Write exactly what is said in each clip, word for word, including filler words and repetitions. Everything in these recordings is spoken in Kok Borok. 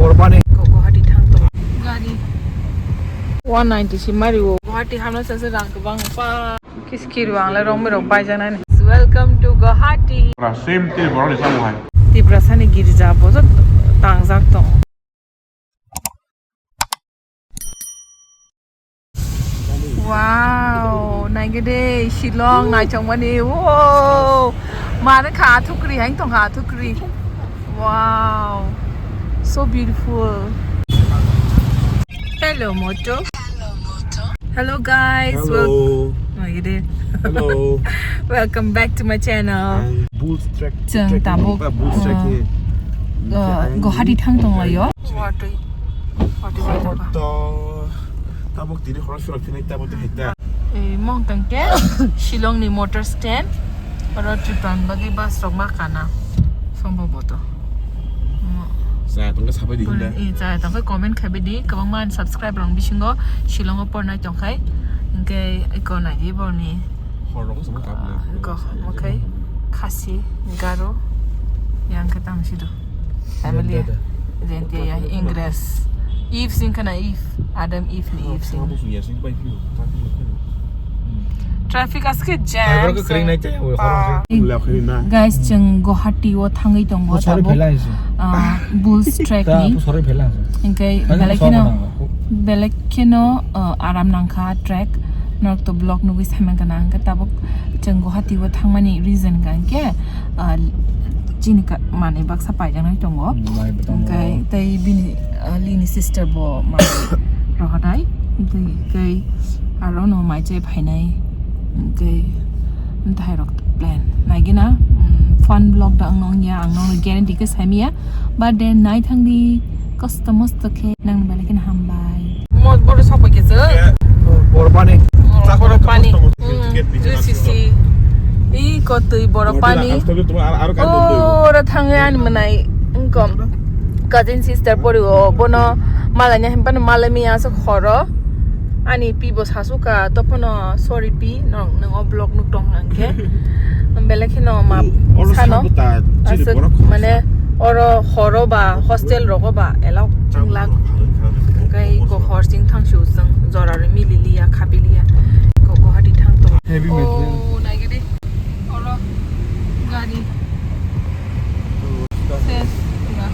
Guwahati thang tong. Gari one ninety si mari o. Guwahati hamna sasa rang kwbang pa. Kiskir wang le rong mirok baijanani. Welcome to Guwahati. Pra same te borok ni samung hai. Tiprasani girja bojo tangjak tong. Wow, naigede Shillong naichongmani. Wow. Mane kha athukri, hain tong kha athukri. Wow. So beautiful. Hello, Moto. Hello, guys. Hello. Wel-, naigede. Hello. Welcome back to my channel. Hi. Bulls Trek, Chwng trek tabuk, nungba, Bulls Trek uh, ni. Uh, Guwahati thang tong laio. Watwi. Watwi watwi. Tabuk tini horo sura phini tabuk tini hita. Eh, mong tang ke Shillong ni motor stand. Oro Tripura ni bagwi bus rok ma kana. Sombhoboto. Cha tong ke sabai di hinda. Eh, cha tong ke comment khai bai di. Kwbangma ani subscriber rok bisingo Shillong o pornai tong khai. Hingke iko nai di borni. Hor rok se mo kap le. Ko, okay. Khasi, Garo, yang khe tang sido. Family. Jainya, ya, Ingres. Eve sing kana Eve. Adam Eve ni Eve sing. Traffic aske jam. Guys, chwng Guwahati o thangwi tongo tabuk. Ah, Bulls Trek ni. Hingke belai kheno, belai kheno, uh, aram nangkha trek. Norok to vlog nugwi saimang kana hingke tabuk chwng Guwahati o thangmani reason ka hingke, uh, chini ka manwi baksa paijaknai tongo. Hingke tei bini, uh, lini sister bo manwi rohornai. Hingke aro no mai chai phainai. Hingke mthai rok plan naigina, mm, fun vlog da ang nong ya, ang nong guarantee ke saimia. But then nai thangdi kosto mosto khe nang belai kheno hambai. Mo-, boro sokoi khe je. Borok pani. Borok pani. Ticket bichi. Ih, kotwi borok pani. Oro thangwi ani mwnai wngkom. Cousin sister pori o, bono malai na hempano malai miya aswk horo. Ani pi bo sasuka, tophano sorry pi, nong, nong o vlog nuk tong hang khe. Belai kheno ma sano. Aswk mane oro horo ba hostel rogo ba allow chwng lak. Hwnkhe iko hor chwng thang sio chwng jora rw mili liya, khapi liya. Iko Guwahati thang tong. Heavy metal. Oh, naigede. Oro gari. Ses, pura.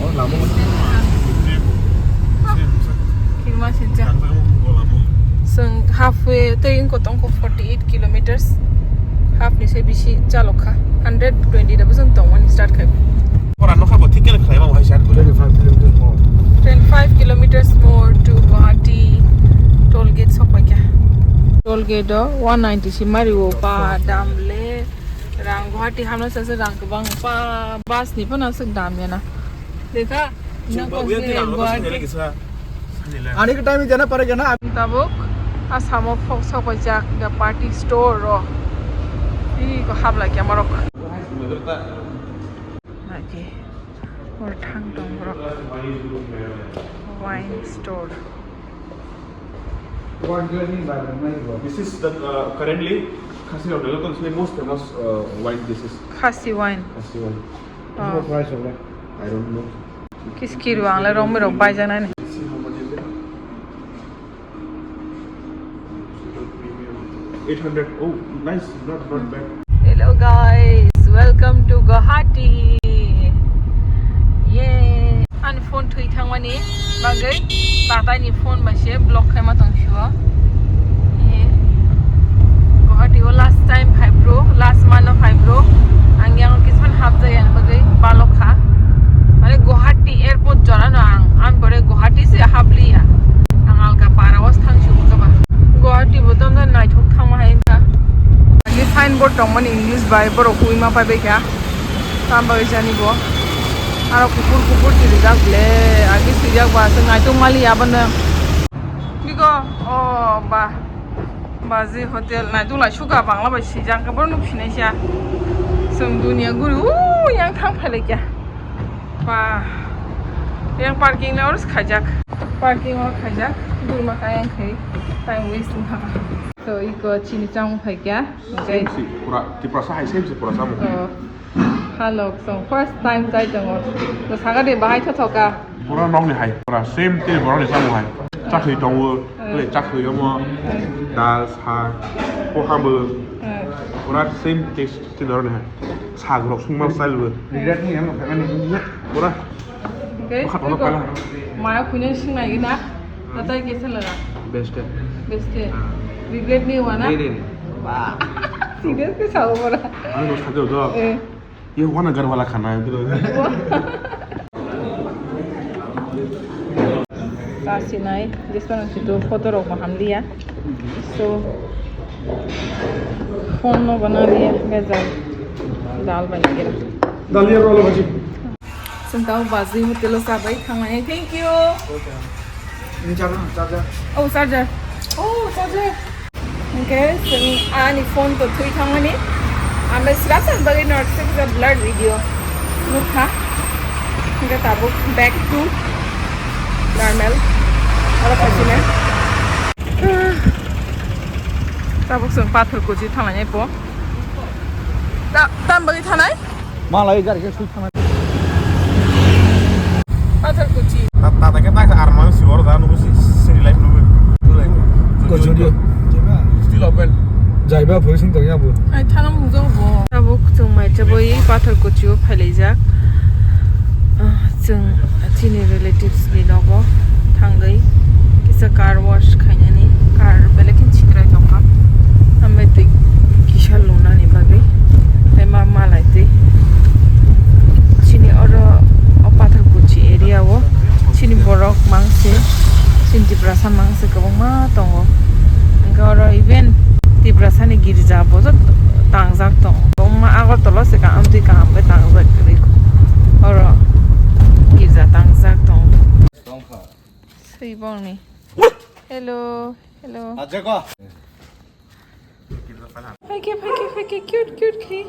Oh, lama. Ses, pura. Kirma sincha. Chwng halfway tei wngkha tongkha forty eight kilometers. Half ni se bisi chalokha. Hundred twenty da bwswng tongmani start khai. Ora nokha bo thik khe khlai ma hai sat. Twenty five kilometers more. Twenty five kilometers more to Guwahati. Toll gate sokpaikha. Toll gate o one ninety si mari o ba dam le. Rang Guwahati hamna sasa rang kwbang pa bus ni phano aswk dam ya na. Dekha, na Guwahati. Ani ke time jana pare jana. Tabuk Assam o phok sokoi jak the party store ro. Ih, ko hap lai kya marok. Lagi. Or thang tong borok. Wine store. This is the, uh, currently Khasi Rao Development Council most famous, uh, wine. This is Khasi wine. Khasi wine. Oh. What price of that? I don't know. Kiskir wang le rong mirok baijanani. See how much is it? Eight hundred. Oh, nice. Not, not bad. Hello guys, welcome to Guwahati. Yay. Ani phone thwi thangmani bagwi tatai ni phone bai se block khaima tong sio. Yay. Guwahati o last time phai bro, last month o phai bro. Ang yang kisman hapjai ang bagwi balok kha. Mane Guwahati airport jora no ang, ang bore Guwahati se habliya. Ang alka para o thang sio ba. Guwahati bo tamo naithok thangma hai wngkha. Ani signboard tongmani English bai borok hui ma pai bai kha. Tamo bai jani bo. Aro kuphur kuphur tirijak ble. Agi swijak ba se naithok mali abono. Biko, o ba. Baji hotel naithok lai suka bangla bai swijak khe bono nuk sinai sia. Chwng dunia guri u yang thang phai lai kha. Ba. Yang parking na oro khaijak. Parking o khaijak. Durma kha yang khai. Time waste wngkha. To iko chini chamung phai kha. Same si, pura, Tiprasa hai same si, pura chamung. Oh. Halok song first time chai tongo. To saga de bahai thothoka. Pura nokni hai, pura same te borokni samung hai. Chakhwi tongo, hmm, le chakhwi omo, hmm, dal, sa, poham bo. Hmm. Pura same taste te borokni hai. Sag rok sungma style bo. Hmm. Pura. Okay, bwkha tono pala. Maya kunya sing lagi na. Tatai kesa laga. Best. Best. Ah. Regret ni wana. Ni, ni, ni. Ba. Serious ke sao pura. Ano no thade do. Eh. Ye wana gar wala khana. Kasinai, jespan situ photo rok bo hamliya. So, phone no bana liya, bejal. Dal bani kira. Dalia rolo bhaji. Sentao bazi hotel o sabai thangnai. Thank you. Ini charger, charger. Oh, charger. Oh, charger. Hingke chwng ani phone to thwi thangmani. Ambai swrapsa bagwi norok se kisa blur video nukha. Hingke tabuk back to normal. Oro phaisina. Tabuk chwng Pathor Kuchi thanglai po. Ta-, tam bagwi thanai? Malai gari ke sui thana. Pathor Kuchi. Ta, ta, ta ke ta arma si oro da nubu si, si life nubu. Ko studio. Still open. Jaiba phoi sing tong ya bu. Ai thanam hujong bo. Tabuk chwng mai chaboi Pathor Kuchi o phailaijak. Ah, chwng chini relatives ni nogo thangwi kisa car wash khainani car belai khe sikrai tongkha. Amtwi kisa lunani bagwi tei ma malai twi chini oro o Pathor Kuchi area o chini borok mangse, chini Tiprasa mangse kwbangma tongo. Hwnkhe oro even Tiprasani girja bo joto tangjak tongo. Kwbangma Agartala se kaham twi kaham khe tangjak kwrwi oro girja tangjak tongo. Swi bongni. Hello, hello. Ajako. Phaikhe, phaikhe, phaikhe, cute, cute khe.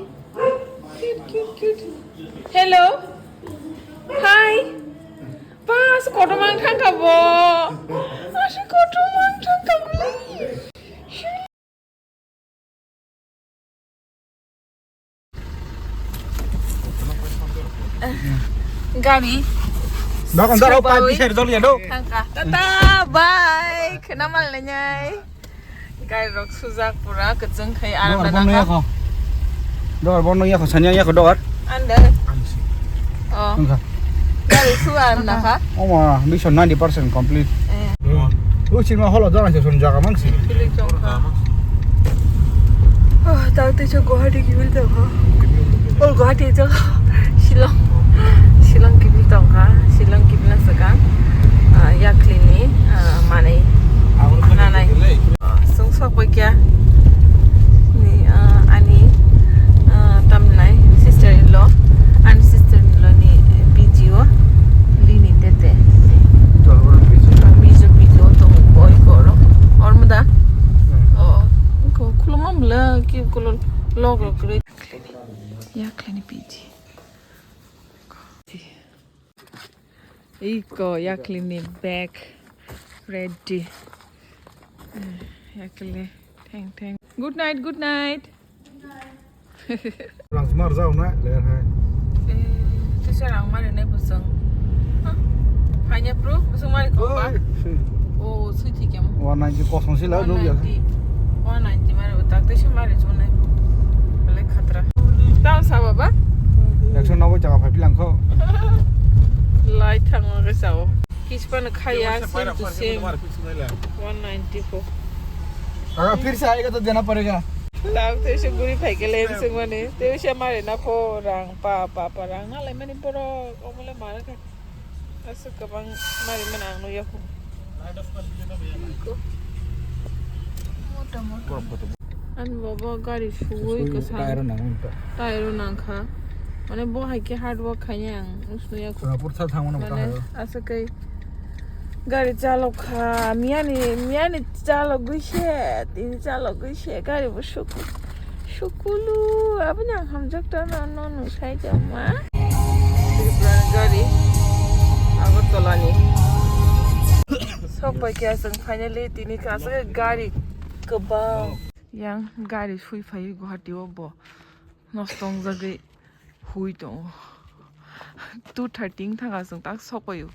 Cute, cute, cute. Hello. Hi. Bas, kotomang thangka bo. Bas, kotomang thangka bo. Gari. Dokan daro, subawi. Piser jol ya do. Thangka. Tata, bye. Khena mal nai. Gari rok sujak pura kwchwng khai aram. Dogar bono nangkha. Yako. Dogar bono yako, sanya yako dogar. Anda. Oh. Wngkha. Gari su aram nangkha. Omo, biso ninety percent complete. Eh. Uchi ma holo jana se son jaga mangsi. Feeling chongkha. Oh, tao te cho Guwahati kibil tongkha. Oh, Guwahati cho Shillong. Shillong kibil tongkha. Shillong kibil na saka. Ah, yakli ni, ah, manai. Nanai. Ah, sung sok baikya. Ni, ah, ani, ah, tamnai sister in law. Ani sister in law ni P G o. Lini tete. Mizo P G o tong boy koro. Or muda. Hmm. Oh, ko kuluma mula ki kulo log log re. Yakli ni P G. Iko yakli ni bag ready. Eh, yakli theng theng. Good night, good night. Rang smar jao na, ler hai. Eh, tisa rang mari nai busung. Hah? Phaina bro, busung mari ko ba? Oi, sui. Oh, sui thik em. One ninety kosong sila nung ya. One ninety. One ninety mari utak tisa mari chunai. Bele khatra. Tao sa baba? Ekso noboi taka phai pilang kho. Lai thang ma ke sao. Kispa no khaya, same to same. One ninety four. Aga phir se aayega to dena padega. Tao te se guri phai ke le se mane. Te se mare na pho rang pa pa pa rang na lai mani poro omole mare ka. Aswk kwbang mari mani ang nukya kho. Ani baba gari suwi kwsa. Tyre o nang wngkha. Tyre o nangkha. Mane bo hai khe hard work khainai ang nukya kho. Sonapur sa thangmano. Mane aswk kai gari chalok kha. Miyani, miyani chalok gwi se, tini chalok gwi se, gari bo suk. Sukulu, aboni ang hamjak tongno, no, no, sai tongma. Tripura gari, Agartala ni. Sok pai khe aswk finally tini kaisa gari kwbang. Yang gari sui phai Guwahati o bo. Nosto wngjagwi. Phui tongo. Two thirty wng thang a chwng tak sok paio.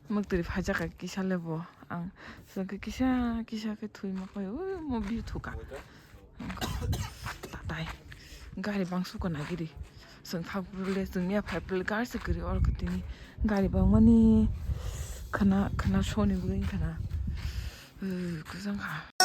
Mwktwiri phaijak kha kisa le bo. Ang chwng khe kisa kisa khe thwi ma paio. Ui, mo view thuka. Tatai. Gari bang suka nagiri. Chwng thak bwrwle chwng ya phai bwrwle gari se kwrwi oro kwtwini. Gari bang mani khana khana soni bwrwi khana. Ui, kwchang kha.